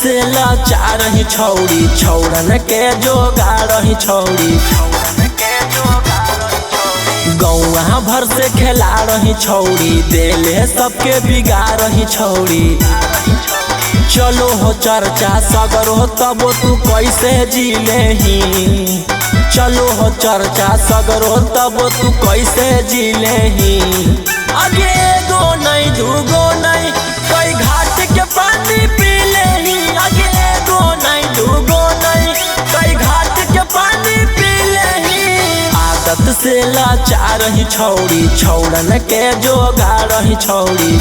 से लाचार ही छौड़ी, छौड़न के जोगार ही छौड़ी। गौआ भर से खेला रही छौड़ी, देले सबके बिगाड़ रही छौड़ी। चलो हो चर्चा सगरो तब तू कैसे जी लेही। चलो हो चर्चा सगरो तब तू कैसे जी लेही। अगे एगो नहीं दूगो नहीं कई घाट के पानी पी लेही। अगे एगो नहीं दूगो नहीं कई घाट के पानी पी लेही। आदत से लाचार ही छौड़ी, छौड़न के जोगार ही छौड़ी।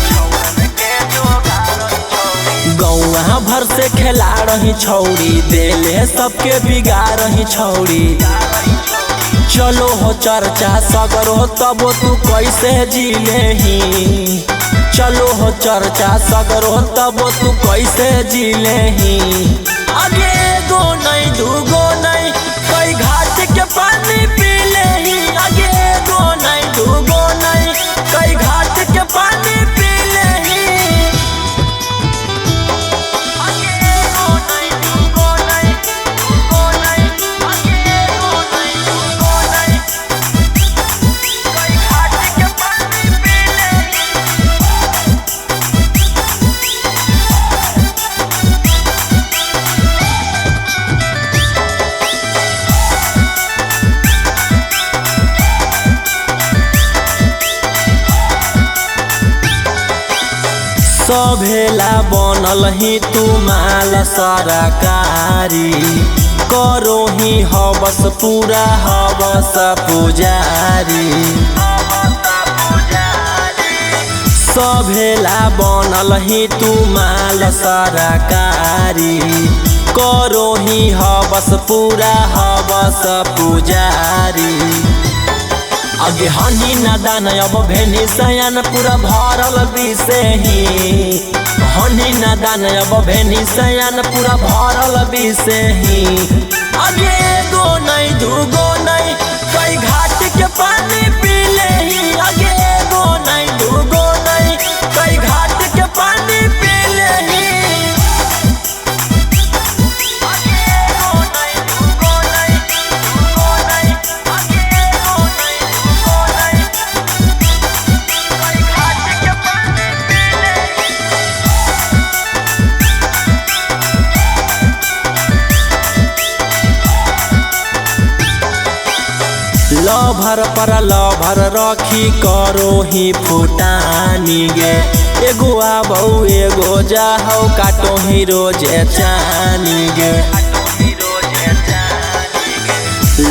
गौआ भर से खेला रही छौड़ी, देले सबके बिगाड़ रही छौड़ी। चलो हो चर्चा सगरो तब तू कैसे जी लेही। चलो हो चर्चा सगरो तब तू कैसे जी लेही। अगे एगो नहीं दूगो नहीं कई घाट के पानी पी लेही। अगे एगो नहीं दूगो नहीं कई घाट के पानी पी लेही। सभेला बनल ही तू माल सरकारी, करो ही हवस पूरा हवस पुजारी। सभेला बनल ही तू माल सरकारी, करो ही हवस पूरा हवस पुजारी। अगे हनी नादान अब भेनी सयान पूरा भरल बिसेही। हनी नादान अब भेनी सयान पूरा भरल बिसेही। अगे एगो नहीं दूगो नहीं कई घाट के पानी पी लेही। अगे एगो नहीं दूगो नहीं कई घाट के पानी पी लेही। लभर पर लभर रखी करो ही फुटानी गे। एगो आबौ एगो जाहौ काटो ही रोजे चानी गे।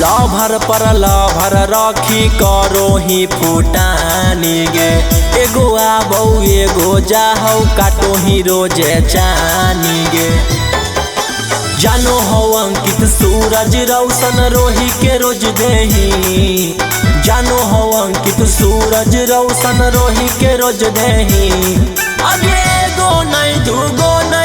लभर पर लभर रखी करो ही फुटानी गे। एगो आबौ एगो जाहौ काटो ही रोजे चानी गे। जानो हो अंकित सूरज रौशन रोही के रोज देही। जानो हो अंकित सूरज रौशन रोही के रोज देही। अगे एगो नहीं दूगो नहीं।